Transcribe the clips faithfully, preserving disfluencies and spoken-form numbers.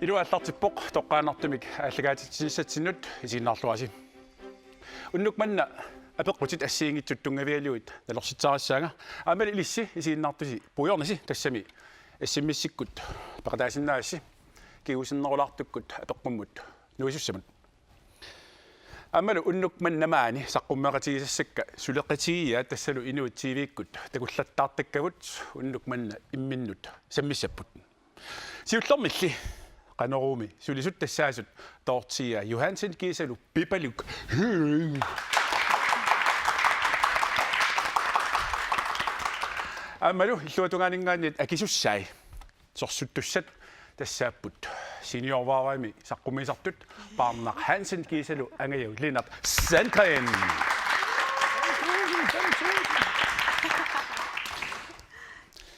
Ilua aallartippoq, toqqaannartumik aallakaatitsinissatsinnut isiginnaarluarisi. Unnuk manna apeqqutit assigiinngitsut tunngavigalugit nalorsitsarissaanga. Aammalu ilissi isiginnaartusi puigornisi, tassami S M S-ikkut peqataasinnaagassi kingusinnerulaartukkut apeqqummut nuisussamut. Aammalu unnuk manna maani saqqummeqatigisassakka suleqatigiiaat, tassalu Inuit T V-kkut takullattaartakkavut unnuk manna imminnut sammissapput. Siullermilli Qanoruumi sulisut tassaasut Dorthea Johansen kiisalu Pipaluk. Aammalu illuatungaaninngaanniit akisussai sorsuttussat tassaapput Senior Vavami saqqummiisartut Paarnaq Hansen kiisalu Angajau Lennart Sandgren.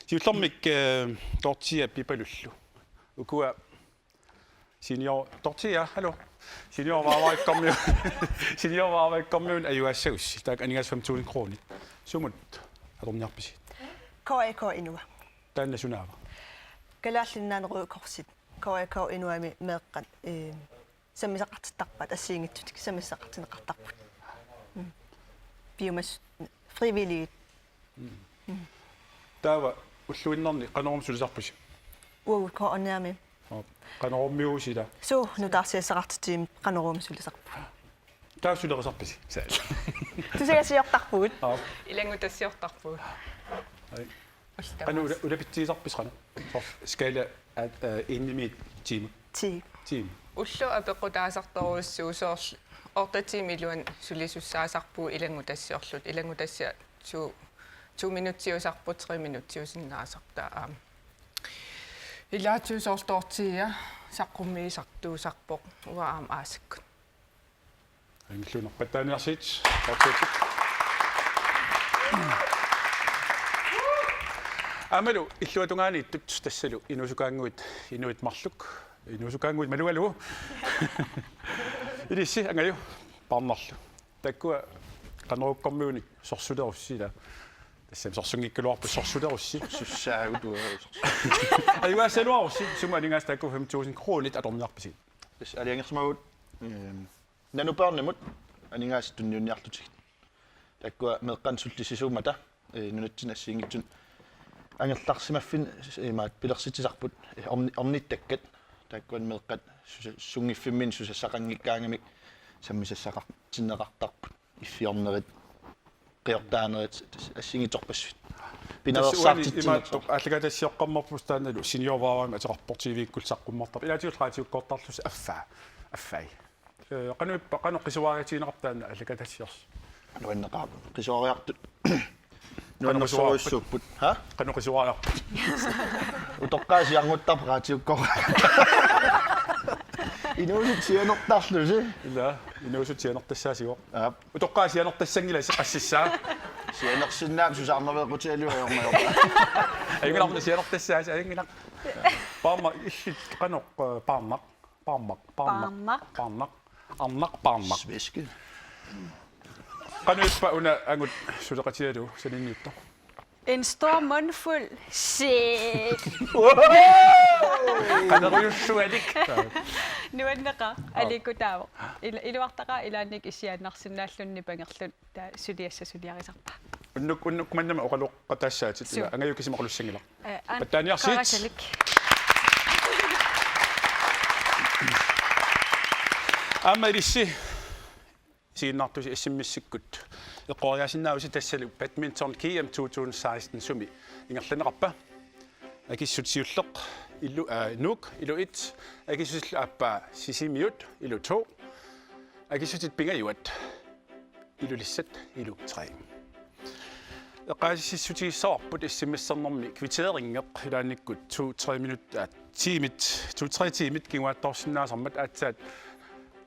Siullermik, eh, Dorthea Pipalullu. Ukua Senior, Dorthea, hallo. Senior Vavaikkormiu-, Senior Vavaikkormiunut ajugassagussi. Taakku aningaasat fem tusind kroner. Sumut atorniarpisi? K A K Inua. Taanna sunaava? Kalaallit Nunaanni Røde Korsit K A K Inuami meeqqat, eh, sammisaqartittarpaat, assigiinngitsunik sammisaqartinneqartarput. Mm. Piumasut frivilligit. Mm. Taava ulluinnarni Qanoruumut sulisarpisi? Uagut K N R-mi. Aa, Qanoruummiuusi ila? Suu, nutaarsiassaqartitsivimmi Qanoruumut sulisarpugut. Taava sulerisarpisi? Tusagassiortarpugut. Aa. Ilanngutassiortarpugut. Ai. Qanoq ula-, ulapitsigisarpisi qanoq? Soorlu skala, at, eh, enimiit tiimi. Ti. Tiimi. Ulloq apeqqutaasartorujussuuvoq, soorlu otte tiimit iluanni sulisussaasarpugut ilanngutassiorluta. Ilanngutassiaq to, to minutsiusarpoq, tre minutsiusinnaasarpoq, taava aamma. Ilaatigut soorlu Dorthea saqqummiisartuusarpoq, uanga aamma aasakkut. Angilluinnarpattaaniarsigit. Aammalu illuatungaaniittut, tassalu inuusukaannguit, inuit marluk, inuusukaannguit malugalugu. Ilissi Angaju Paarnarlu. Taakkua Qanorukkormiunik sorsulerussi ila. Tassami sorsunngikkaluarput sorsulerussi. Sussaagut uagut. Ajugaassaluarussi, sumut aningaasat taakku fem tusind kronit atorniarpisi? Tassa aalajangersimavugut, ehm, nanupaanermut aningaasat tunniunniarlutigit. Taakkua meeqqanik sullissisuummata, eh, nunatsinni assigiinngitsunik angerlarsimaffinni, eh, imaat pilersitsisarput, eh, orni-, ornittakkat, taakkuanik meeqqat susa-, sunngiffimminni susassaqanngikkaangamik sammisassaqartinneqartarput. Iffiornerit, qiortaanerit, assigiinngitsorpassuit. Tassa uani pinaveersaartitsinnersut. Imaattoq aallakaatitsisoqarpoq taannalu Senior Vavami ateqarpoq T V-kkullu saqqummertarpoq. Ilaatigullu raatiukkoortarlusi affaa. Affai. Eh, qanoq ippa, qanoq qisuariatigineqarpa taanna aallakaatitsisorsi? Nuanneqaaq. Qisuariartut. Qanoq qisuariarpat? Nuannersorujussuupput. Ha? Qanoq qisuariarpat? Utoqqaat sianertarput raatiukkoorluta. Inuusutut sianertarlusi. Ila, inuusutut sianertassaasivoq. Aap. Utoqqaat sianertassanngilasi qassissaa. Sianersinnaapput susaarnerveeqqutigalugu ajornarpoq. Ajunngilaq, sianertassaasi, ajunngilaq. Paarma illit qanoq, eh, Paarnaq, Paarmaq, Paarnaq, Paarnaq. Paarnaq. Arnaq Paarnaq. Svenske. Qanoq ippa una angut suleqatigalugu saninnittoq? En stor mundfuld sæd. Qanorujussualik. Nuanneqaaq, aa, aliikkutaavoq. Il-, iluartaqaaq ilaanni issiaannarsinnaalluni nipangerluni, taava suliassaq suliarisarpaa. Unnuk, unnuk mannami oqaloqataassaatit. Suu. Ila, Angaju kisima oqalussanngilaq. Eh, an-, pattaaniarsigit. Qarasalik. Aamma ilissi isiginnaartusi S M S-ikkut eqqoriaasinnaavusi, tassalu badminton G M to tusind seksten sumi ingerlanneqarpa. Akissutit siulleq ilu, aa, Nuuk, ilu et, akissutillu aappaa Sisimiut, ilu to, akissutit pingajuat Ilulissat, ilu tre. Eqqaasitsissutigissavarput S M S-ernermi kvitteringeq ilaannikkut to-tre minut, aa, tiimit, to-tre tiimit kinguaattoorsinnaasarmat aatsaat,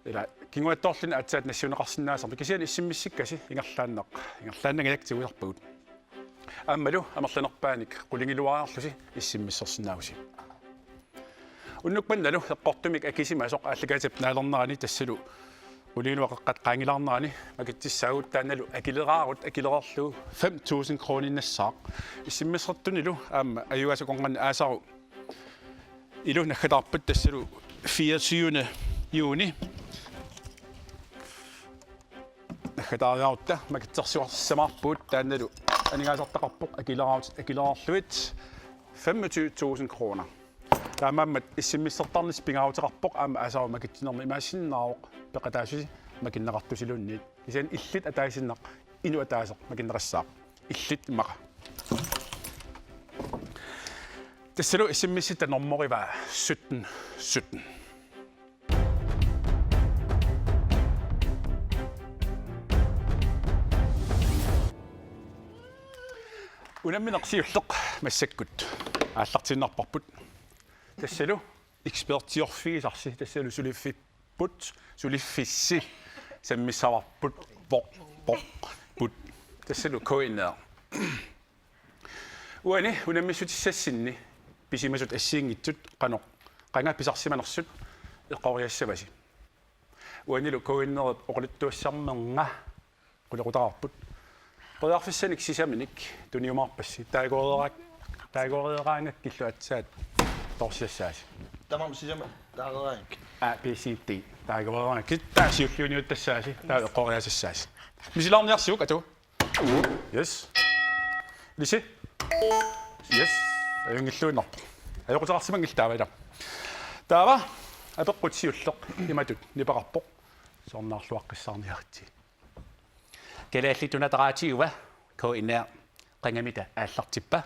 ila, kinguaattoorluni aatsaat nassiunneqarsinnaasarmat, kisianni S M S-ikkasi ingerlaannaq, ingerlaannangajak tigusarpagut. Aammalu amerlanerpaanik qulingiluariarlusi S M S-ersinnaavusi. Unnuk mannalu eqqortumik akisimasoq aallakaatitap naalernerani, tassalu qulingiluat qeqqata qaangilaarnerani makitsissaagut, taannalu akileraarut, akilereerlugu fem tusind kroninassaaq. S M S-ertunilu aamma ajugaasaq akornanni aasaru ilu naggataarput, tassalu fireogtyvende juni. Naggataariarutta makitsersugassamaarpugut, taannalu aningaasartaqarpoq akileraarlutit femogtyve tusind kroner. Taamaammat S M S-ertarnissaq pingaaruteqarpoq, aamma asau makitsinermi imaassinnaavoq peqataasusi makinneqartusiluunniit. Kisianni illit ataasiinnaq inuk ataaseq makinneqassaaq. Illit immaqa. Tassalu S M S-ita nummerivaa sytten sytten. Unammineq siulleq massakkut aallartiinnarparput. Tassalu ekspertiorfigisarsi, tassalu suliffipput, suliffissi sammissavarput, voq, voq, put. Tassalu K N R. Uani unammissutissassinni pisimasut assigiinngitsut qanoq qanga pisarsimanersut eqqoriassavasi. Uanilu K N R-ip oqaluttuassarnerngami qulequtaqarput. Periarfissanik sisamanik tuniumaarpassi. Taaguureeraak-, taaguureeraangakkillu aatsaat toorsiassaasi. Tamarmik sisamat taareeraangakkit. A, B, C, D. Taaguureeraangakkit. Taava siulliuniuttassaasi. Taava eqqoriassassaasi. Misilaarniarsiuk, atu. Yes. Lisi. Yes. Ajunngilluinnarpoq. Ajoquteqarsimanngilaq taava ila. Taava apeqqut siulleq imatut nipeqarpoq. Soorunalluaqqissaarniaritsi. Kalaallit Nunaat Radioa, K N R, qangamita aallartippa?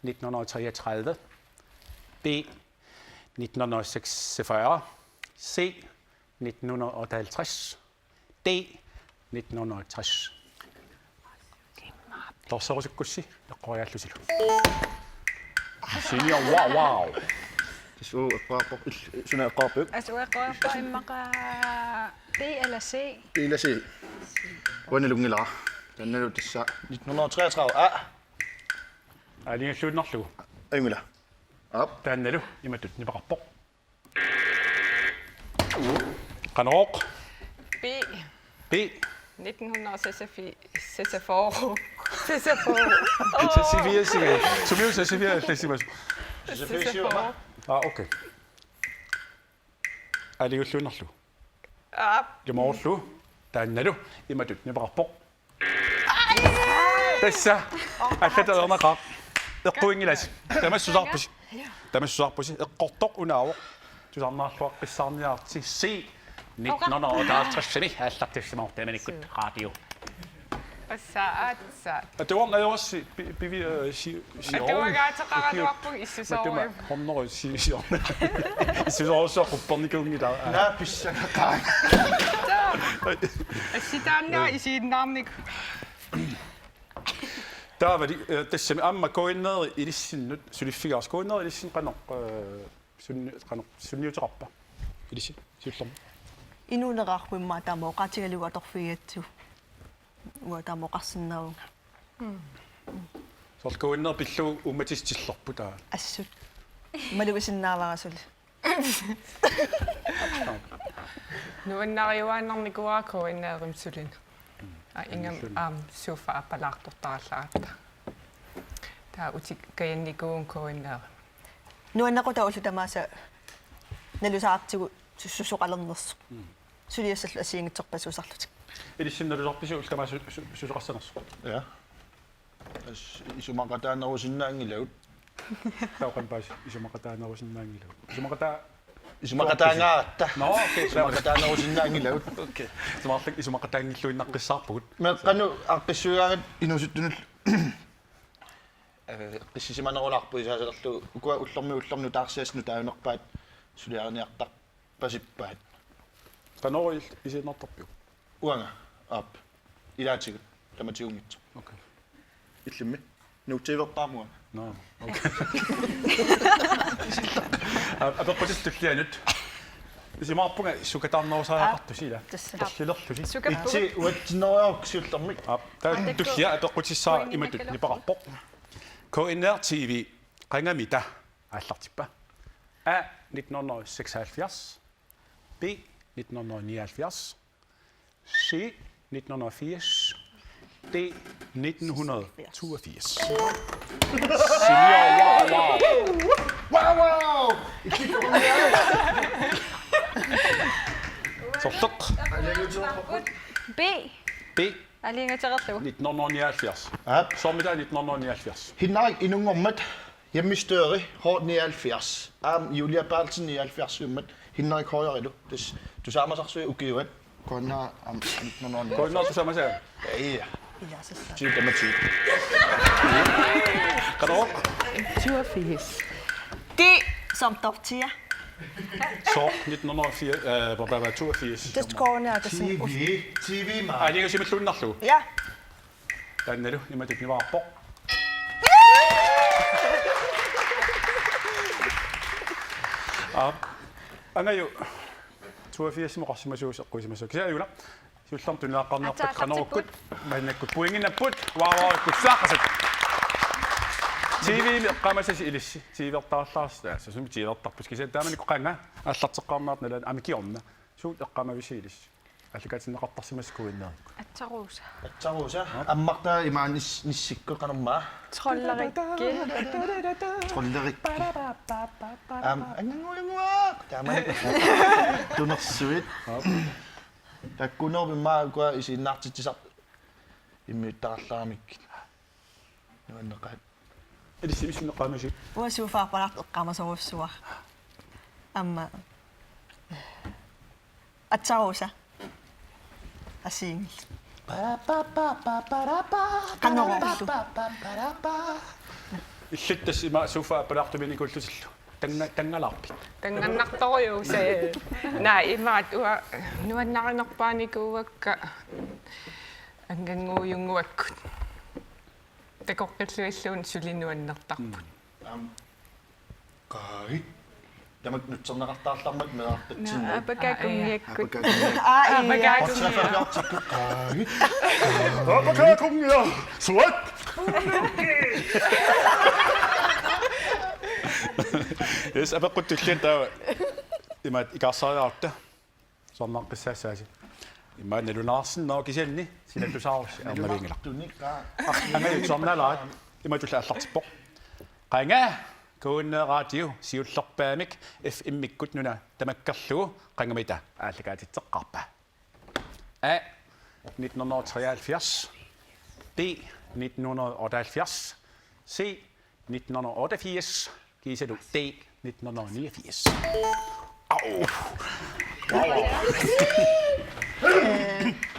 Nitten hundrede og treogtredive. B, nitten hundrede og seksogfyrre. C, nitten hundrede og otteoghalvtreds. D, nitten hundrede og tres. Torserusukkussi eqqoriaallusilu. Senior, wow, wow. Tassa uagut eqqaarpoq, il-, suna eqqaarpiuk? Assut eqqoriarpara immaqa D eller C. D eller C. Uanilunngilara. Taannalu tassa nitten hundrede og treogtredive. A. Aalajangiulluinnarlugu. Ajunngilaq. Aap. Taannalu imatut nipeqarpoq. Qanorooq? B. B. Nitten hundrede og seksogfirs. Seksogfyrre. Seksogfyrre. Seksogfirs, ikke? Sumilu seksogfirs, det er simpelthen. Seksogfyrre. Ah, okay. Aalajangiulluinnarlugu. Aap. Imaarlu. Taannalu imatut nipeqarpoq. Tassa. Allatut ajornaqaaq. Eqquinngilatit. Tamassusaarpusi. Tamassusaarpusi. Eqqortoq unaavoq. Tusarnaarluaqqissaarniaritsi. C. Nitten hundrede og otteoghalvtreds-imi aallartissimavoq taamanikkut radio. Tassa, aatsaat. Atuarneq ajorassi pi-, pivi, øh, si-, si-, Atuagaateqaraluarpunga issusoorujussuaq. Matuma, hundrede si-, si-, issusoorujussuaq quppernikuunngilaq. Naa, pissangaqaanga. Assitaanna isiginnaarnikkut. Taavali, øh, tassami aamma K N R ilissinnut suliffigaarsi. K N R ilissinnut qanoq, øh, sunni-, qanoq sunniuteqarpa? Ilissi, siullermi. Inuuneqarpoq immaqa taama oqaatigalugu atorfigigatsigu. Uanga taama oqarsinnaavunga. Soorlu K N R pillugu uummatissillerput taava. Assut. Malugisinnaavara suli. Nuannariuaannarnikuuara K N R-imi sulini. Aa, ingammik aamma suuffa appalaartortarallaratta. Taava utikka kajannikuuvunga K N R-imi. Nuannequtaq ullut tamaasa nalusaartigu su-, susoqalernersoq. Mm. Suliassallu assigiinngitsorpassuusarlutik. Ilissi nalusarpisi ullut tamaasa su-, su-, susoqassanersoq? Ja. As-, isumaqataanerusinnaanngilagut. Taava qanoq paasi isumaqataanerusinnaanngilagut. Isumaqataa-, isumaqataangaaratta. Nå, okay, isumaqataanerusinnaanngilagut. Okay. Isumaqarlak-, isumaqataanngilluinnaqqissaarpugut. Meeqqanut aaqqissuigaangat inuusuttunullu. Eh, eqqissisimanerulaarpoq isaasalerlu ukua ullormi ullormi nutaarsiassat nutaajunerpaat suliariniartarpasippaat. Qanoq il-, isiginnaartarpiuk? Uanga, aap. Ilaatigut, tamatigunngitsoq. Okay. Illimmi? Nuutsiiverpaamua. Nå, okay. A-, apeqqutit tullianut. Isumaqarpunga sukataarnerusariaqartusi ila. Tassa. Tullilerlusi. Sukappugut. Itsi uatsinnerujooruk siullermik. Aap, taava tullia apeqqutissara imatut nipeqarpoq. K N R T V, qangamita aallartippa? A, nitten hundrede og seksoghalvfjerds. B, nitten hundrede og nioghalvfjerds. C, nitten hundrede og firs. D, nitten hundrede og toogfirs. Senior, wow, wow. Wow, wow. Torloq. B. B. Aalajangerlugu. Nitten hundrede nioghalvfjerds. Aap. Soormitaava nitten hundrede nioghalvfjerds? Hinnarik inunngormat, Hjemmes Døri, H nioghalvfjerds. Aamma Julia Berthelsen nioghalvfjerds-iummat, Hinnarik Højerilu. Tassa tusaamasarsuit ukiuat. Kuanna aamma nitten hundrede nioghalvfjerds. Kuanna tusaamasaa. Ja. Ilaasassaa. Tyve femogtyve. Qanorooq? Toogfirs. D som Dorthea. Sooq nitten hundrede og firs, øh, hvor var det, toogfirs? Tassa kuanna tassa. T V, T V maa. Aalajangersimilluinnarlugu. Ja. Taannalu imatut nivaarpoq. Aa, angaju toogfirs-imut oqarsimasuusoq eqquisimasoq. Kisianni ajunngilaq. Siullermik tunineqarniarpat Aatsaat qanorukkut maannakkut pointinnapput, wow, wow-ikkut saaqasat. T V-mi eqqaamasasi ilissi, T V-ertarallaarsi, tassa sumi T V-ertarpusi kisianni taamanikkut qanga aallarteqqaarnerat nalaani aamma kingorna. Suut eqqaamavisi ilissi. Aallakaatinneqartarsimassavat kuinnerit. Atsaruusa. Atsaruusa, ammartaa imaannis nissikkut qanormaa. Trolderikki. Trolderikki. Aamma anganguinguaq. Taamani. Tunersuit. Takkunoorpimmaa ukua isiginnaartitsisartut. Immiuttarallaaramikkit. Nuanneqaat. Ilissi missinneqaamisi. Uanga sofaapalaartoq eqqaamasorujussuara. Aamma. Atsaruusa. Assigiinngillat. Qanorooq. Illit tassa ima sofaapalaartuminikuullutillu. Tanga-, tangalaarpit. Tangannartorujuusai. Naa imaat uanga nuannarinerpaanikuuakka anganguujunguakkut. Takoqqilluilluunniit suli nuannertarput. Aamma. Qaagit. Tamakku nutserneqartartarmat meerartatsinni. Apakaakungiak. Apakaakungiak. Apakaakungiak. Apakaakungiak. Suat. Yes, apeqqut tulliani taava imaat ikaarsaariarutta. Soorunami qisaassaasi. Immaqa nalunaarsinnaavoq kisianni sila tusaarussi ernaviinngilaq. Angajut soorunalaat imatullu aallartippoq. Qanga, K N R Radio, siullerpaamik F M-ikkut nuna tamakkerlugu qangamita aallakaatitseqqaarpa. A, nitten hundrede og treoghalvfjerds. B, nitten hundrede og otteoghalvfjerds. C, nitten hundrede og otteogfirs. Kiisalu D, nitten hundrede og niogfirs. Au.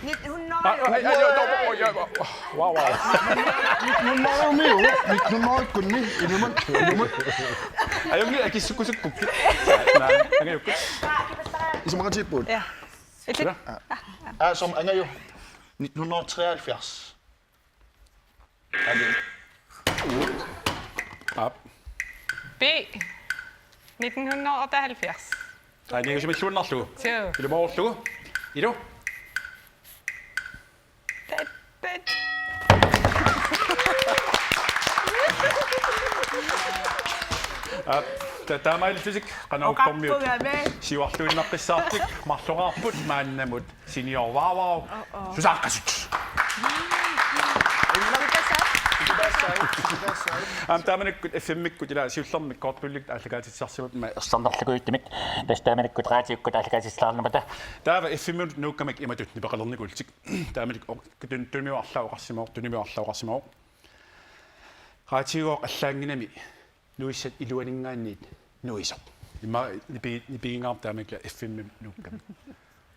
Nitten hundrede. Aa, aa, aa, aa, aa, aa, wow, wow. Nitten hundrede og ni, nitten hundrede og ni, iluman, iluman. Ajunngilaq akissukkusukkukkit. Naa, angajukkut. Isumaqatigiippugut. Ja. Sila. Aa, som angaju. Nitten hundrede og treoghalvfjerds. Aap. B. Nitten hundrede og otteoghalvfjerds. Aalajangersimilluinnarlugu. Suu. Ilumoorlugu. Ilu. Tat, tat. Aap, ta-, taamaalillutik qanoq uppermiut. Oqarpunga me. Siuarluinnaqqissaartik marloraarput maannamut seniorvaavaa. Susaaqqasut. Aamma taamanikkut F M-ikkut ila siullermik kortpullit aallakaatitsisarsimapput ma ersarnerlukujuttumik. Tassa taamanikkut raatiukkut aallakaatitsisarnermata. Taava F M-imut nuukkamik imatut nipeqalernikuullutik. Taamanikkut oq-, tun-, tunumi arlaat oqarsimavoq, tunumi arlaat oqarsimavoq. Raatiugooq allaanngimmat nuissat iluaninngaanniit nuisoq. Immaqa nipi-, nipigingaarput taamanikkut F M-imut nuukkamik.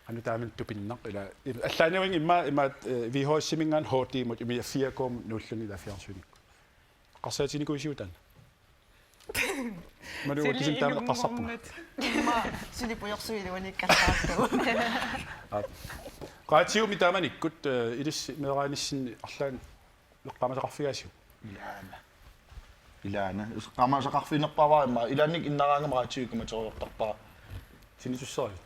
Qanoq taamani tupinnaq ila. Allaanavianngilaq immaqa, immaqa, eh, V H S-iminngaanniit H D-mut immaqa fire K-mut nuulluni ila fjernsynikkut. Eqqarsaatiginikuuisiuk taanna? Malugu kisianni taama eqqarsarpunga. Immaqa suli pujorsuit iluaniikkallaartugut. Aap. Raatiumi taamanikkut, eh, ilissi meeraanissinni arlaanni eqqaamasaqarfigaasiuk? Ilaana. Ilaana. Eqqaamasaqarfiginerpaavara immaqa. Ilaannikkut innaraangama raatiui ikkumateriartarpara. Sinitussaarit.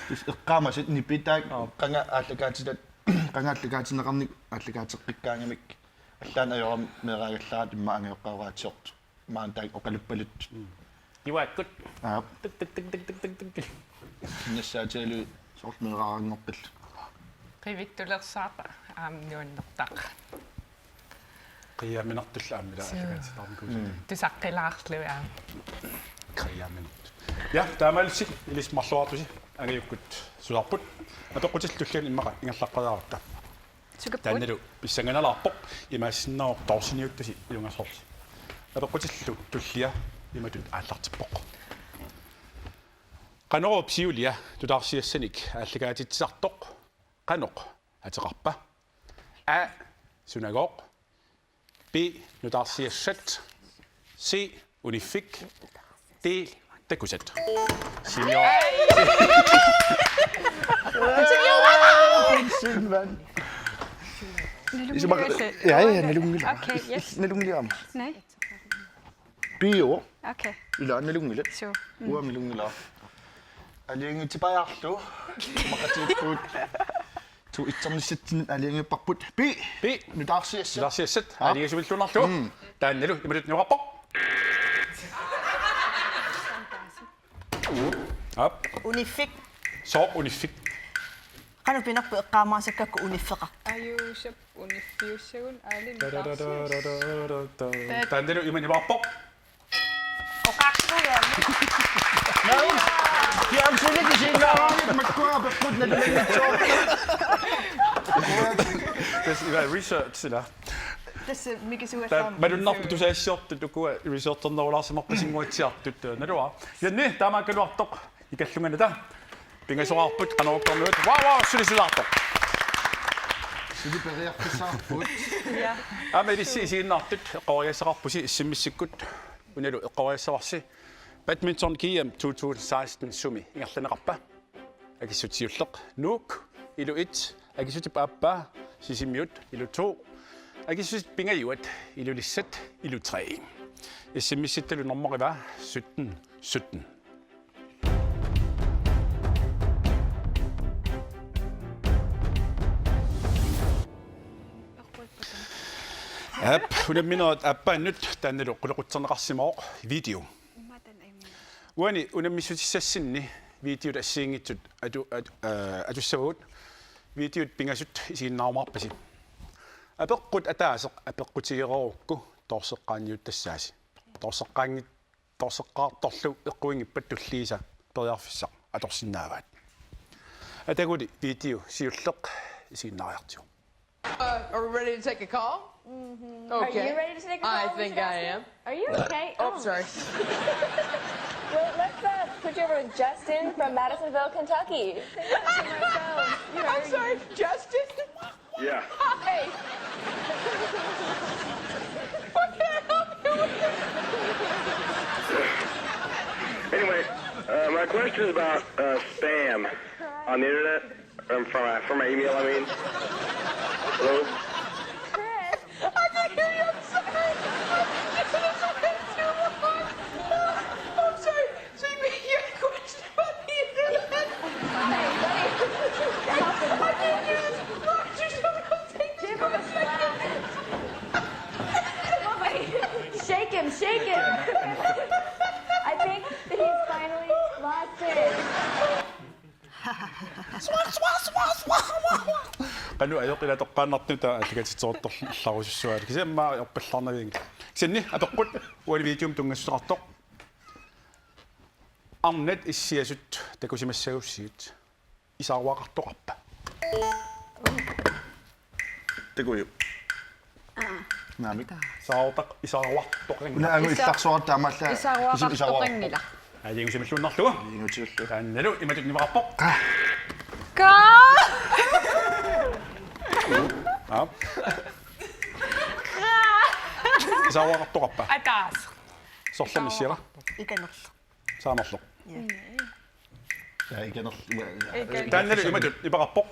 Tassa eqqaamasat nipitaat. Aap. Qanga aallakaatitat, qanga aallakaatinneqarneq aallakaateqqikkaangamik. Allaat ajorami meeraagallaaratta immaqa angajoqqaaraatiortoq. Maantaak oqaluppaluttut. Iuakkut. Aap. Tuk, tuk, tuk. Nassaatigalugu soorlu meeraaranngorpallu. Qivittulersaaq aamma nuannertaq. Qiiaminartullu aamma ila Suu. Aallakaatitaarnikuusagut. Tusaqqilaarlugu aamma. Qiiaminartut. Ja, taamaalillusi ilissi marluartusi angajukkut susaarput. Apeqqutit tulliani immaqa ingerlaqqeriarutta. Sukapput. Taannalu pissanganalaarpoq, imaassinnaavoq torsiniuttusi ilungersorlusi. Apeqqutillu tullia imatut aallartippoq. Qanoruup siulia nutaarsiassanik aallakaatitsisartoq qanoq ateqarpa? A, sunagooq. B, nutaarsiassat. C, uniffik. D, takusat. Senior. Synd, mand. Isumar-, ja, ja, nalunngilaq. Okay, yes. Nalunngilaq. Nej. Bio. Okay. Ila nalunngilaq. Sure. Uanga nalunngilaq. Aalajangiutipajaarlu. Maqatigiikkut. Tu itsernissatsinnut aalajangiupparput. B. B. Nutaarsiassat. Nutaarsiassat. Aa. Aalajangiisumilluinnarlugu. Mm. Taannalu imatut niuerpoq. Aap. Uniffik. Sooq uniffik? Qanoq pinerpoq eqqaamaasakkakku uniffeqartoq? Ajuusap uniffiussagun aali nutaarsiassat. Taannalu imatut niuerpoq. Oqarsuugaa. Fjernsynet isiginnaarlugu makkua apeqqut nalunaanngitsoq. Tassa iva research ila. Tassa mikisugallaarmi. Taava malunnarpoq tusagassiortut ukua researchernerulaarsimarpasinnguatsiartut, naluara. Janni, taamaakkaluartoq ikallunganata. Pingasoqarput qanorukkormigut. Wow, wow, suli susaartoq. Suli periarfissaqarput. Ja. Aamma ilissi isiginnaartut eqqoriassaqarpusi S M S-ikkut. Unalu eqqoriassavarsi. Badminton G M two thousand sixteen sumi ingerlanneqarpa? Akissut siulleq Nuuk, ilu et, akissutip aappaa Sisimiut, ilu to, akissutit pingajuat Ilulissat, ilu tre. S M S-ittalu normukarivaa sytten sytten. Aap, unamminerit aappaannut taannalu qulequtserneqarsimavoq video. Uani unammissutissassinni videot assigiinngitsut atu-, atu-, aa, atussavagut. Videot pingasut isiginnaarumaarpasi. Apeqqut ataaseq apeqqutigereerukku toorseqqaanniuttassaasi. Toorseqqaanngit-, toorseqqaartorlu eqquinngippata tulliisa periarfissaq atorsinnaavaat. Ataguli video siulleq isiginnaariartigu. Uh, are we ready to take a call? Mm-hmm. Okay. Are you ready to take a call? I think I am. Are you okay? Oh, sorry. Well, let's, uh, put you over with Justin from Madisonville, Kentucky. I'm sorry, Justin? Yeah. Hi. What can I help you with? Anyway, uh, my question is about, uh, spam on the internet. Um, from my, from my email, I mean. Hello? Chris? I can hear you, I'm sorry. I'm sorry. So you made your question about the internet? I can't do this. Roger, don't take this. Shake him, shake him. I think that he's finally lost it. Qanoq ajoq ila toqqaannartumik taava aallakaatitseruttorluarlugu ilaarusussuaat. Kisianni aamma ajorpallaarnavianngilaq. Kisianni apeqqut uani videomut tunngassuteqartoq. Arnat issiasut takusimassagussigit isaaruaqartoqarpa? Takuju. Naamik. Isaaruaq-, isaaruaqartoqanngilaq. Una angu Isa-, illarsuarta taamaallaat isaaruaqartoqanngilaq. Aalajangiusimilluinnarlugu. Aalajangiusimillugu. Taannalu imatut niuerpoq. Kaa. Kaa. Aa. Isaaruaqartoqarpa? Ataaseq. Sorlermi issiara? Ikanerlu. Saamerlu. Ja. Ja, ikanerlu. Ika-, taannalu imatut niuerpoq.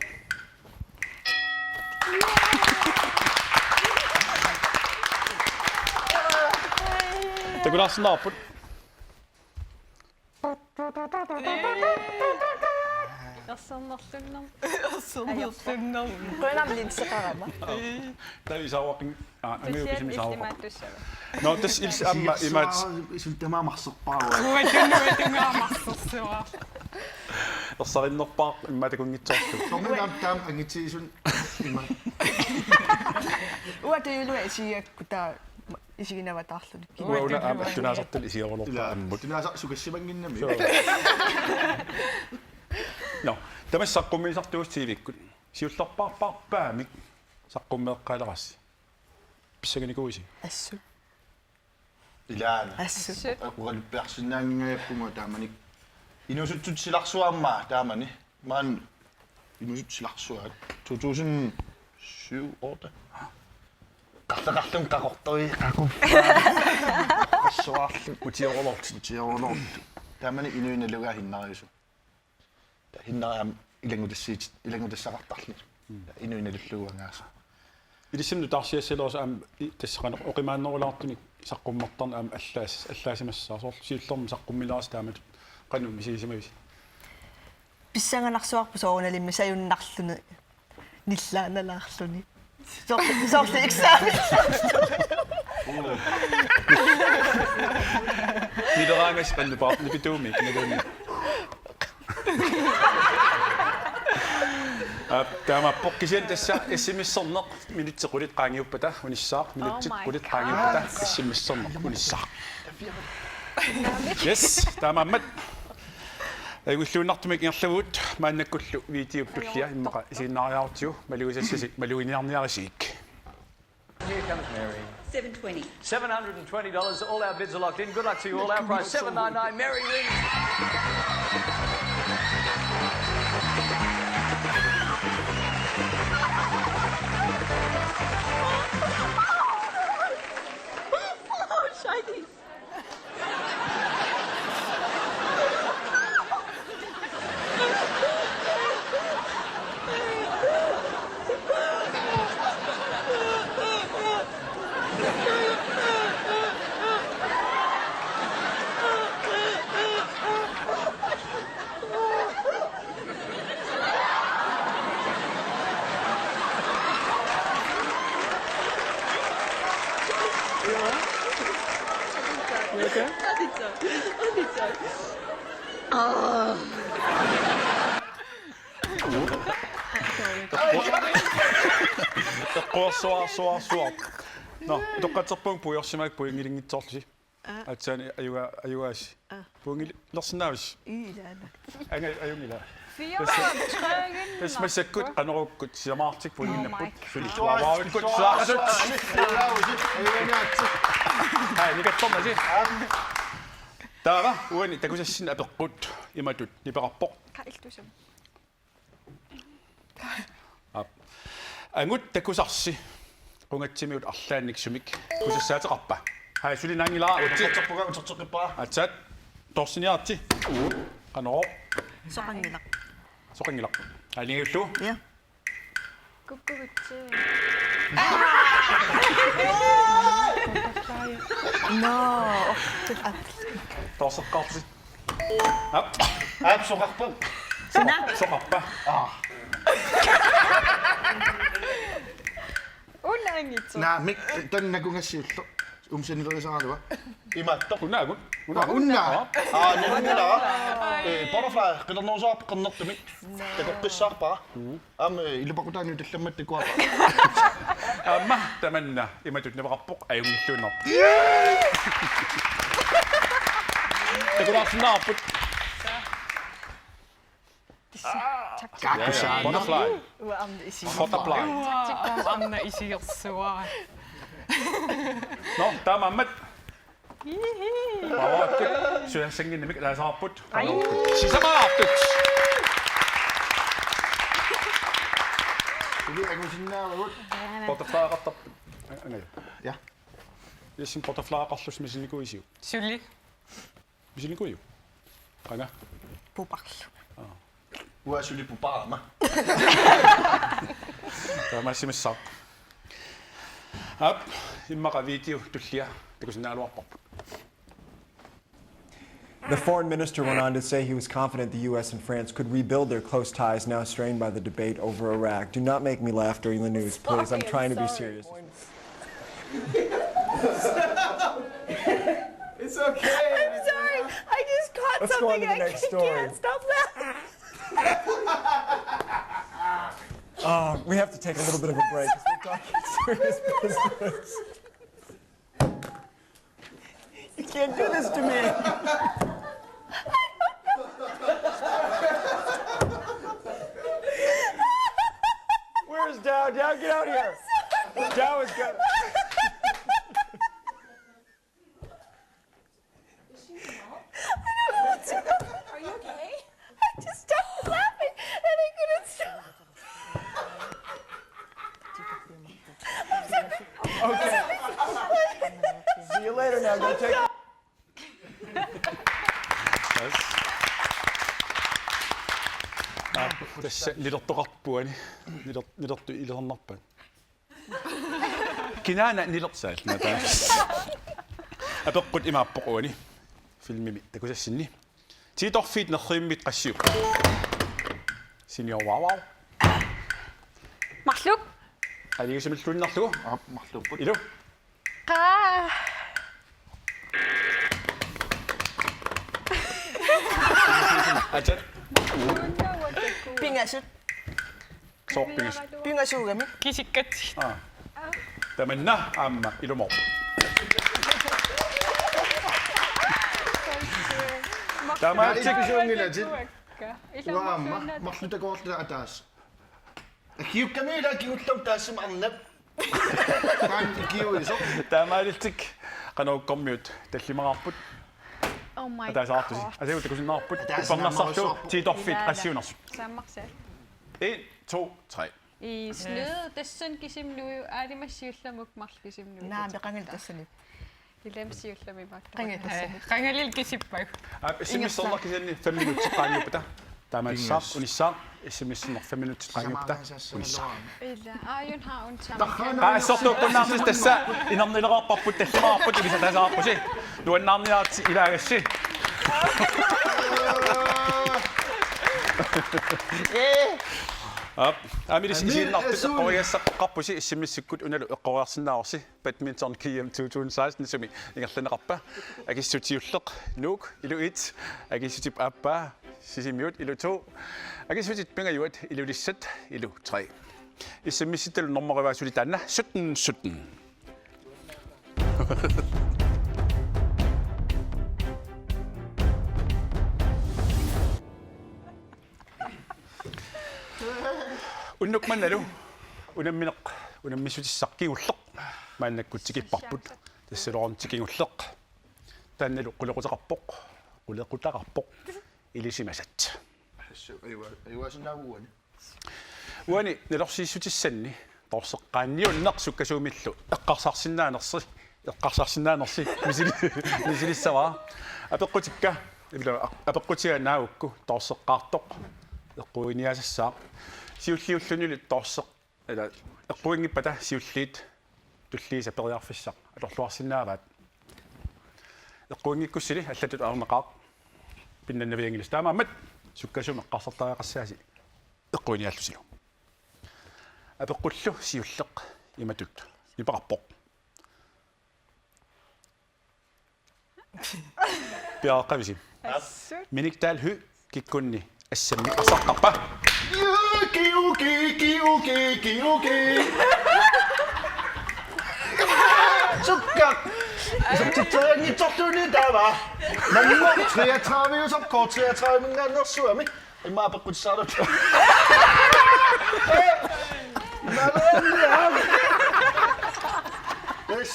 Takulaarsinnaavarput. Ersernerlunnermi. Ersernerlunnermi. Qujanaq linseqarama. Taava isaaruaqin-, aa, angajupisimi isaaruaq. Nå, tassa ilissi aamma imaat. Isultama marsorpaa. Uatunnu uatungaa marsorsuaq. Ersarinnerpaaq immaqa takunngitsoorlugu. Soormi taam-, taama angitigisut ima. Uanga tajullunga isigigakkit taava isiginavataarluni. Uanga una aamma attunaasartalik isigeruloorpara. Ila, ammut. Attunaasaq sukassimanginnami. Suu. Nå, tamassi saqqummiisartugut T V-kkut. Siullerpaarpaarpaamik saqqummeeqqaalerassi. Pissanganikuuisi? Assut. Ilaana. Assut. Assut. Oqaluppiarsinnaanngingajappunga taamani. Inuusuttut silarsuarma taamani. Maani inuusuttut silarsuaat. To tusind syv, otte. Qartaqarlun qaqortui qaquffa. Qassuarlu. Mutiorulorti. Mutiorulorti. Taamani inuit nalugaat Hinnariusu. Hinnariam ilanngutassiit, ilanngutassaqartarluni. Mm. Inuit nalullugu angaasu. Ilissinnut taarsiassalerusoq aamma i-, tassa qanoq oqimaannerulaartunik saqqummertarneq aamma allaas-, allaasimassaaq soorlu siullermik saqqummiilerassi taamatut qanoq misigisimavisi? Pissanganarsuarput soorunalimi sajunnarluni nillaannalaarluni. Soorlu, soorlu eksamen. Nileraangassi qannepaarput nipituumik, nipituumik. Aa, taamaappoq kisianni tassa S M S-erneq minutsit qulit qaangiuppata unissaaq, minutsit Oh my qulit God. qaangiuppata S M S-erneq unissaaq. Yes, taamaammat. Ajunngilluinnartumik ingerlavugut maannakkullu videop tullia immaqa isiginnaariarutsigu malugisassasi maluginiarniarisigik. Here comes Mary. Seven twenty. Seven hundred and twenty dollars. All our bids are locked in. Good luck to you all. Our prize, seven nine nine. Mary wins. You okay? I think so. I think so. Oh. Eqquarsuarsuarsuaq. Nå, utoqqatserpunga puigorsimaguit puinngilinngitsoorlusi. Aa. Aatsaat ajuga-, ajugaasi. Aa. Puinngilersinnaavisi? Ii, ilaana. Anga-, ajunngila. Fire, tassa, tre, tassa massakkut qanorukkut siamaaltik puinnginnapput. Oh my God. Suli. Suaaraavikkut suaarasut. Ai, nikattornasi. Taava uani takusassinnik apeqqut imatut nipeqarpoq. Qa iltusam. Aap. Angut takusarsi qungatsimigut arlaannik sumik kusassaateqarpa? Hai, suli naanngilara, utsi. Uterteqqippara, uterteqqippara. Aatsaat. Torsiniarti. Qanoq. Soqanngilaq. Soqanngilaq. Alingiullu. Ja. Kukkugutsi. No. Torseqqaarsi. Aap. Aap, soqarpa. Soqarpa. Aa. Unaanngitsoq. Naamik, taanna nakungassiullu. Umsanilerisaraluaq. Imaattoq. Unaagut. Unaagut. Una. Aa. Aa, nalunngilara. Ai. Ee, butterfly, qinernerusaarpoq qernertumik. Takoqqissaarpara. Mm. Aamma, ee, ilupaqutaani utallammat takuara. Aamma, tamanna, imatut nipeqarpoq, ajunngilluinnarpoq. Takulaarsinnaavarput. Tassa. Aa, tak, tak. Butterfly. Uanga aamma isi-. Butterfly. Uanga aamma isigersuara. Nå, taamaammat. Hihi. Paavaakkut suliassannginnamik ilaasaarput. Ai. Sisamaarput. Suli angusinnaavagut. Butterflyqartarput. Anga. Ja. Ilissi butterflyqarlusi misilinikuuisiuk? Suli. Misilinikuuiuk? Anga? Puparlu. Aa. Uanga suli puparama. Taamaassimassaaq. Aap, immaqa video tullia takusinnaagaluarparput. The foreign minister went on to say he was confident the U S and France could rebuild their close ties now strained by the debate over Iraq. Do not make me laugh during the news, please. I'm trying to be serious. It's okay. I'm sorry. I just caught something. Let's go on to the next story. I can't stop laughing. Uh, we have to take a little bit of a break. We're talking serious business. Can't do this to me. Where's Dow? Dow, get out here. Dow is good. Is she mom? I don't know what's going on. Are you okay? I just started laughing and I couldn't stop. See you later now. Go take. Tassa nilertoqarpoq uani. Niler-, nilertut ilisarnarpat. Kinaana nilersaal nata. Apeqqut imaappoq uani. Filmimi takusassinni. Tiitorfiit nerrivimmit qassiupput? Senior Vavau. Marluk. Aliusimilluinnarlugu. Aap, marluupput. Ilu. Qaa. Atat. Pingasut. Soorpingas. Pingasuugami. Kisikkat. Aa. Tamanna aamma ilumoorpoq. Taamaatsit. Isuungilatit. Uanga aamma marluk takoorluta ataaseq. Akiukkami ila kingullermik taassuma arnap. Taanna ikiuisoq. Taamaalillutik Qanorukkormiut tallimaqarput. Oh my Ataaseq artusi. god. Asagut takusinnaavarput. Ataaseq Uppernarsarlugu naammarusoorput. Tiitorfiit Ilaa. Qassiunersut. Saammarsaat. En, to, tre. I snede, tassani kisimnuju, aalima siullermik marluk kisimnuju. Naamik qangali tassani. Ilami siullermik maakka. Qangali tassani. Qangalili kisippagu. Aap, S M S-erneq kisianni fem minutsit qaangiuppata. Taamaassaaq, unissaaq, S M S-erneq fem minutsit qaangiuppata. Unissaaq. Ilaa, aajuna har ondt. Aa, assortuukkunnaartut tassa inernileqarparput tallimaarput ilisatasaarpusi. Nuannaarniaritsi ilaagassi. Aap, aamma ilissi isiginnaartut eqqorigassaqarpusi S M S-ikkut unalu eqqoriarsinnaavarsi. Badminton G M to tusind seksten-isumi ingerlanneqarpa. Akissutip siulleq Nuuk, ilu et. Akissutip aappaa Sisimiut, ilu to. Akissutip pingajuat Ilulissat, ilu tre. S M S-ittalu normorivaa suli taanna sytten sytten. Unnuk mannalu unammineq unammissutissaq kingulleq maannakkut tikipparput, tassalu tikingulleq. Taannalu qulequteqarpoq, qulequteqarpoq ilisimasat. Assut, ajua-, ajuaasinnaavugut uani. Uani nalorsiissutissanni torseqqaanniunneq sukkasuumillu eqqarsarsinnaanersi, eqqarsarsinnaanersi misili-, misilissavara. Apeqqutikka, ila, apeqqutiga naagukku torseqqaartoq eqquiniasassaaq. Siulliullunilu torseq-, ila, eqquinngippata siulliit tulliisa periarfissaq atorluarsinnaavaat. Eqquinngikkutsigili allatut ajornaqaaq pinnannavianngilasi. Taamaammat sukkasuumik eqqarsartariaqassaasi eqquiniaallusilu. Apeqqullu siulleq imatut nipeqarpoq. Piareeqqavisi? Assut. Minik Dahl Høegh kikkunni assammik arsaqqarpa? Kiuki, kiuki, kiuki. Sukka. Isertitserianngitsorluunniit taava. Nammo treogtredive-usoq, K treogtredive-minngaanneersuarmi. Immaqa apeqqutissaarutit. Nalorniaq. Yes.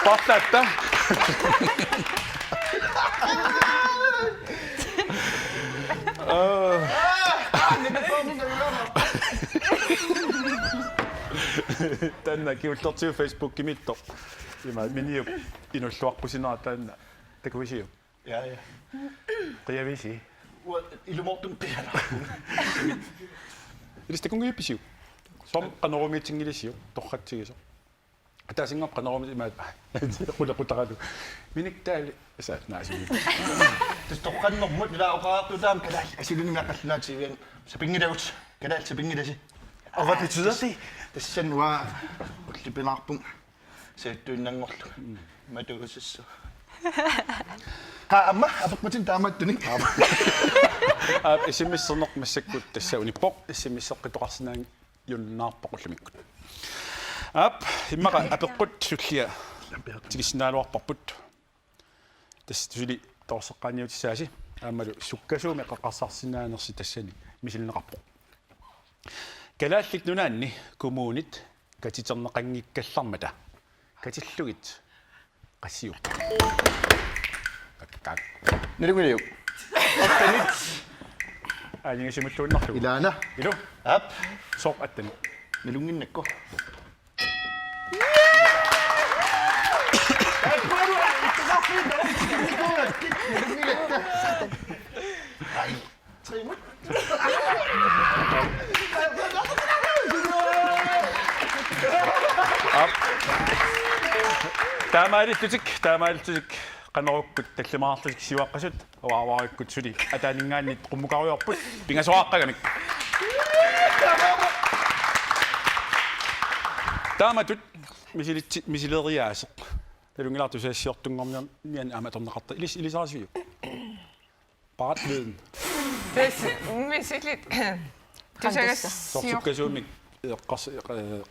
Paarlaatta. Aa. Taanna kingullertigut Facebookimiittoq. Ima Miniup inuulluaqqusinera taanna. Takuisiuk? Ja, ja. Qiavisi? Uanga ilumoortumik qialaarpunga. Ilissi takunngivippisiuk? Soormi Qanorumiitinngilisiuk, torratsigisoq. Ataasinngorpat Qanorumiit imaat qulequtaralu. Minik Dahl, asa, naasumi. Tassa toqqannermut ila oqartuutaam kalaallit asulunimi qallunaatigivian sapinngilagut. Kalaallit sapinngilasi. Og hvad betyder det? Tassani uanga ullupilaarpunga. Siuttuinnanngorlugu. Matuusassu. Qa amma apeqqutinik taamaattunik. Aap, S M S-erneq massakkut tassa unippoq, S M S-eqqittoqarsinnaajunnaarpoq ullumikkut. Aap, immaqa apeqqut sullia tikissinnaaluarparput. Tassa suli toorseqqaanniutissaasi aammalu sukkasuumik eqqarsarsinnaanersi tassani misilinneqarpoq. Kalaallit Nunaanni kommunit katiterneqanngikkallarmata katillugit qassiupput? Kakkaak. Nalunngiliuk? Attenit. Aningasimulluinnarlugu. Ilaana. Ilu. Aap. Sooq attenit? Nalunnginnakku. Aap. Taamaalillutik, taamaalillutik, qanorukkut tallimaarlutik siuaqqasut, uaruarukkut suli ataaninngaanniit qummukarujoorput, pingasoqaqqagamik. Taamatut misilitsi-, misileriaaseq. Nalunngilara tusagassiortunngorniarneq aamma atorneqartoq. Ilis-, ilisarisiuk? Parat viden. Tassa misilit-, tusagassior-, soorlu sukkasuumik eqqars-, eh,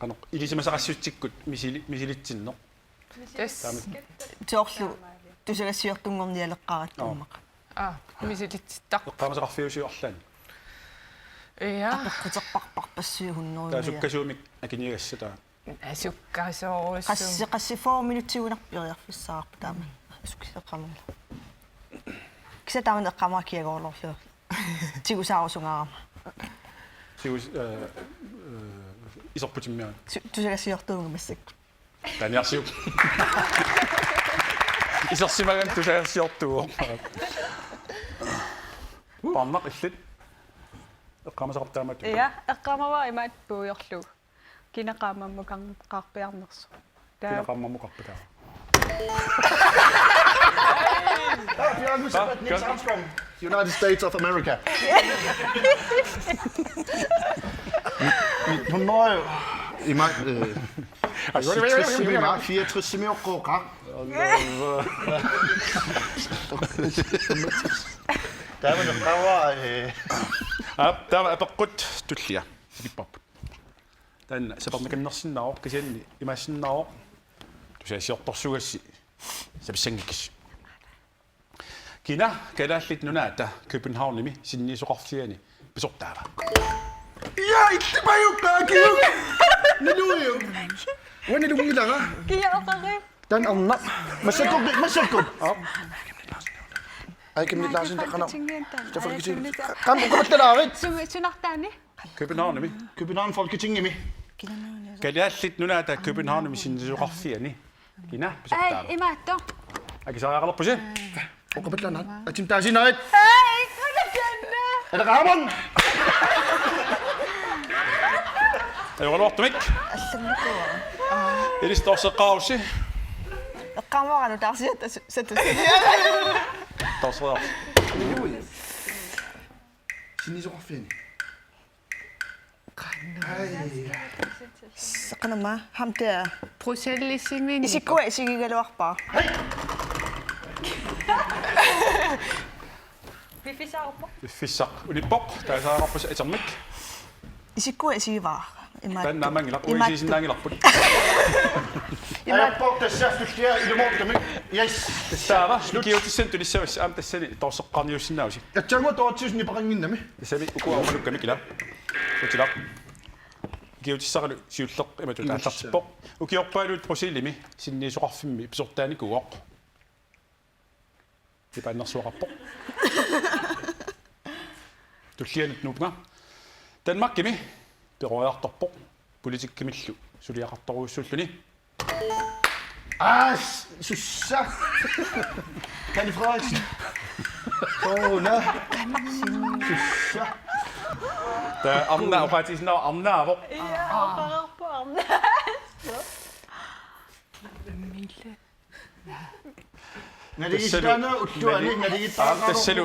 qanoq ilisimasaqassutsikkut misili-, misilitsinneq. Tassa. Taama. Soorlu tusagassiortunngornialeqqaarattuummaqa. Aa, misilitsittaq. Eqqaamasaqarfiusiuk arlaannik? Ja. Apeqquterparparpassuit hunnorujuit. Taava sukkasuumik akiniagassat taava. Sukkasoorussuit. Qassi-, qassit fyrre minutsiugunarpoq periarfissaqarpoq taama. Sukkasoorsuit eqqaamanngilara. Kisianni taamani eqqaamavara kiagoorloorlugu. Tigusaarusungaarama. Tigus-, eh, eh, iserputimmiarami. Su-, tusagassiortuuvugut massakkut. Taaniarsiuk. Isersimagami tusagassiortuuvoq. Parnaq, illit. Eqqaamasaqarpa taamatut? Ja, eqqaamavara imaattoq puigorlugu. Kina qaammammukarpiarnersoq. Taava. Kina qaammammukarpa taava? Ah, Bjørn Husebø, Niels Armstrong, United States of America. Nitten hundrede, ima, øh, fireogtresimi, ima, fireogtresimi oqqooqa. Taava nuqqavaa, øh. Aap, taava apeqqut tullia. Ipparput. Taanna sapernikannersinnaavoq, kisianni imaassinnaavoq tusagassiortorsugassi sapissanngikkissi. Kina Kalaallit Nunaata Københavnimi sinniisoqarfiani pisortaava? Ja, illipajuk, qaakiuk. Naluiuk. Uanga nalunngilara. Kia oqari. Taanna arnaq. Massakkut, massakkut. Aa. Aaja Chemnitz Larsen, taqqana. Folketinget. Stop, Folketinget. Aaja Chemnitz. Qam, uqapatalaarit. Sumi, sunartaani? Københavnimi. København Folketingimi. Kalaallit Nunaata Københavnimi sinniisoqarfiani. Kina pisortaava? Ai, imaattoq. Akisariaqalerpusi. Uqapatalaarit. Atim taasiinnarit. Ai, kunakanna. Eller Ramon. Ajoraluartumik. Allannikuuara. Ilis toorseqqaarussi. Eqqaamavara nutaarsiat asu-, satus. Toorseqqaarussi. Sinniisoqarfiani. Ai. S-, qanama, ham der. Bruxellesimi. Isikkua isigigaluarpara. Hej. Piffissaqarpoq. Piffissaq. Unippoq, taasariaqarpusi atermik. Isikkua isigivara. Ima. Taanna naammanngilaq, ima uisiisinnaanngilarput. Ima. Ajorpoq, tassa tullia ilumoortumik. Yes. Taava, slut. Ikiuutissanik tunissavassi, aamma tassani toorseqqaarniussinnaavusi. Aatsaannguaq toortitusind nipaqannginnami. Tassami ukua oqalukkamik ila. Utilaq. Ikiuutissaralu siulleq imatut. Imatut. Aallartippoq. Ukiorpaaluit Bruxellesimi sinniisoqarfimmi pisortaanikuuvoq. Ipaannersuaqarpoq. Tullianut nuuppunga. Danmarkimi peroriartorpoq politikkimillu suliaqartorujussuulluni. Aa, s-, sussa. Palle Frederiksen. Corona. Sussa. Taava arnaq oqaatigisinnaavara arnaavoq. Ja, oqarpoq arnaq. Mille. Naligiissigaanni ulluani naligiittaqarpoq. Aamma tassalu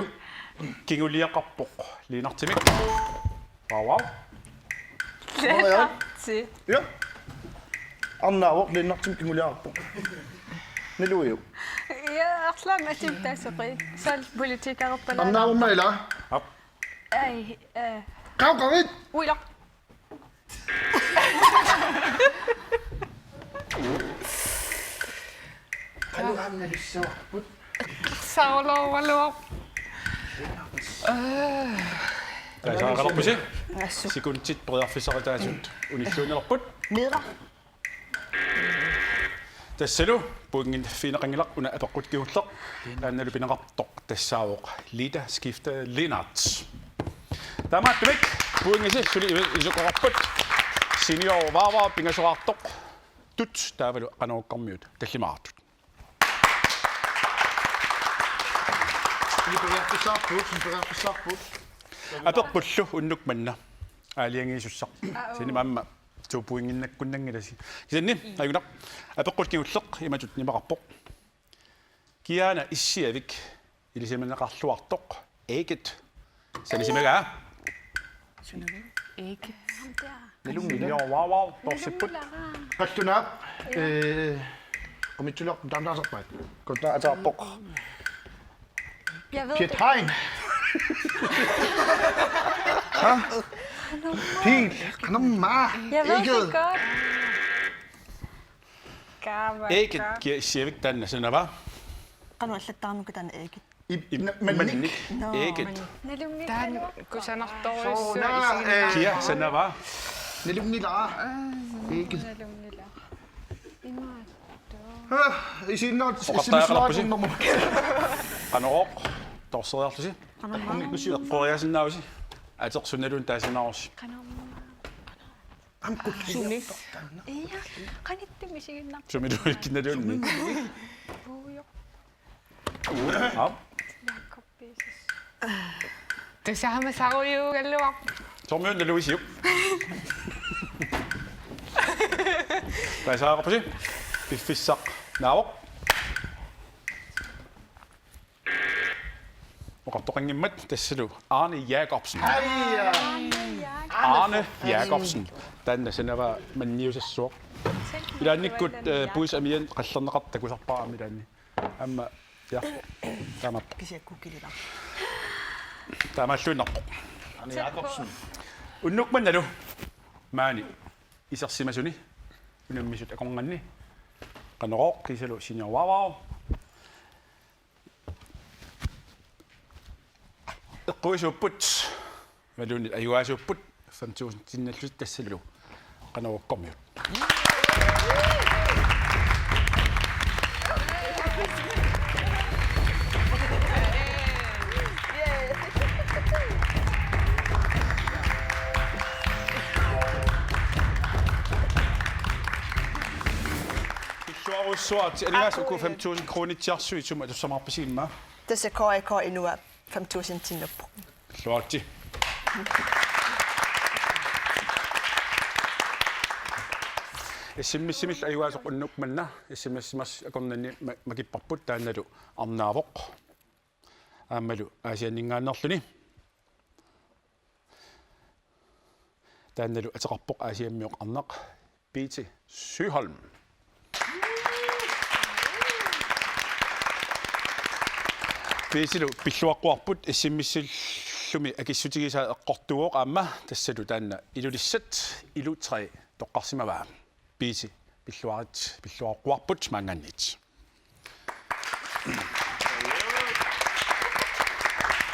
kinguliaqarpoq Lennartimik. Wow, wow. Lennarti. Ja. Arnaavoq Lennartimik kinguliaqarpoq. Naluiuk? Ja, arlaannik atim taaseqi. Soorlu politikereerpalaarpoq. Arnaavumma ila? Aap. Ai, eh. Qauqarit! Uilaq. Qalu aamma nalussavarput. Saulavaluaq. Taasaqalerpusi. Assut. Sekundit periarfissaqataasut unilluinnarput. Mira. Tassalu pointinnit fiineqanngilaq, una apeqqut kingulleq. Taannalu pineqartoq tassaavoq Lida Skifte Lennert. Taamaattumik pointisi suli isu-, isukkoqarput. Senior Vaavaa pingasoqartoq. Tut taavalu Qanorukkormiut tallimaqartut. Periarfissarput, periarfissarput. Apeqqullu unnuk manna. Aalajangiisussaq. Aa, uu. Sini aamma to pointinnakkunnanngilasi. Kisianni, ajunaq. Apeqqut kingulleq imatut nimaqarpoq. Kiaana issiavik ilisimaneqarluartoq. Eget. Sanisimagaa. Sunavik. Eget. Nalunngilaq. Wow, wow, torsipput. Nalunngilaq. Qallunaap, eh, umitsuleq taamaaserpaat. Kutta ataappoq. Jeg ved Piet det. Hein. Pil, qanormaa. Jeg ved det godt. Eget. Eget, kiaana issiavik taanna sanavaa. Qanoq allattaarnuka taanna eget? Ip-, ip-, na-, mannik. Mannik. No. Eget. Nalunngilaq. Taanna kusanartorujussuaq. Soorunami, isiginnaa-, eh, kia sanavaa. Nalunngilaq. Eget. Nalunngilaq. Imaattoq. Ah, isiginnaar-, oqartariaqalerpusi. Isiginnaartumik. Qanorooq, torseriarlusi. Qanormaa. Eqqoriaasinnaavusi. Atersunaluun taasinaarusi. Qanormaa. Aamma sumi. Ia, qanittumi isiginnaartoq. Sumiluunniit kinaluunniit. Puujoq. Aap. Jakob Piisis. Tassa aamma sarujuugaluarpoq. Soormiuna Louisiup. Taasaqarpusi. Piffissaq naavoq. Oqartoqanngimmat tassalu Arne Jacobsen. Hej. Arne Jacobsen. Taanna sanavaa manniusassuaq. Ilaannikkut, eh, puis amian qallerneqartoq takusarpara aamma ilaanni. Aamma, ja. Taamaappoq. Kisianni kukilila. Taamaalluinnarpoq. Arne Jacobsen. Unnuk mannalu maani isersimasuni unammisut akornanni. Qanorooq kiisalu senior Vaavaa. Eqquisuupput. Imaluunniit ajugaasuupput. Fem tusindinnallutik tassalu Qanorukkormiut. Pilluarujussuaritsi, aningaasat uku fem tusind kronitsiarsuit sumut atussamaarpisi immaqa? Tassa K A K Inuap fem tusindinnappoq. Pilluaritsi. S M S-imillu ajugaasoq unnuk manna, S M S-imas akornanni ma-, makipparput taannalu arnaavoq. Aammalu Aasianninngaanneerluni. Taannalu ateqarpoq Aasiammioq arnaq Piiti Søholm. Piitilu pilluaqquarput S M S-illumi akissutigisaa eqqortuuvoq aamma tassalu taanna Ilulissat Ilutræ toqqarsimavaa. Piiti pilluarit, pilluaqquarput maanngaanniit.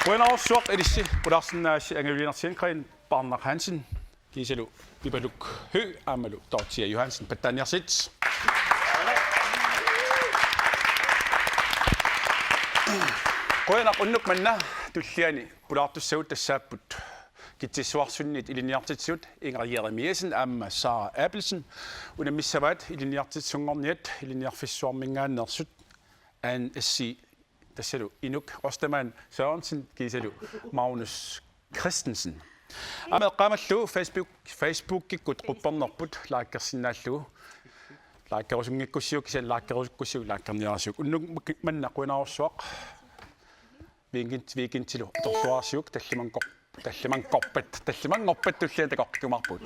Qujanarsuaq ilissi pulaarsinnaasasi Angajulianarsian Karen Parnak Hansen, kiisalu Pipaluk Høegh aammalu Dorthea Johansen pattaaniarsit. Qujanaq unnuk manna tulliani pulaartussagut tassaapput Kitsissuarsunniit ilinniartitsisut Inger Jeremiassen aamma Sara Abelsen. Unammissavaat ilinniartitsisunngorniat ilinniarfissuarminngaanneersut Anne S C, tassalu Inuk Ostermann Sørensen kiisalu Magnus Christensen. Aamma eqqaamallugu Facebook, Facebookikkut quppernerput likersinnaallugu. Likerusunngikkussiuk, kisianni likerusukkussiuk likerniarisiuk. Unnuk manna qujanarsuaq. Weekend, weekendilu atorluarsiuk tallimanngor-, tallimanngorpat, tallimanngorpat tulliani takoqqikkumaarpugut.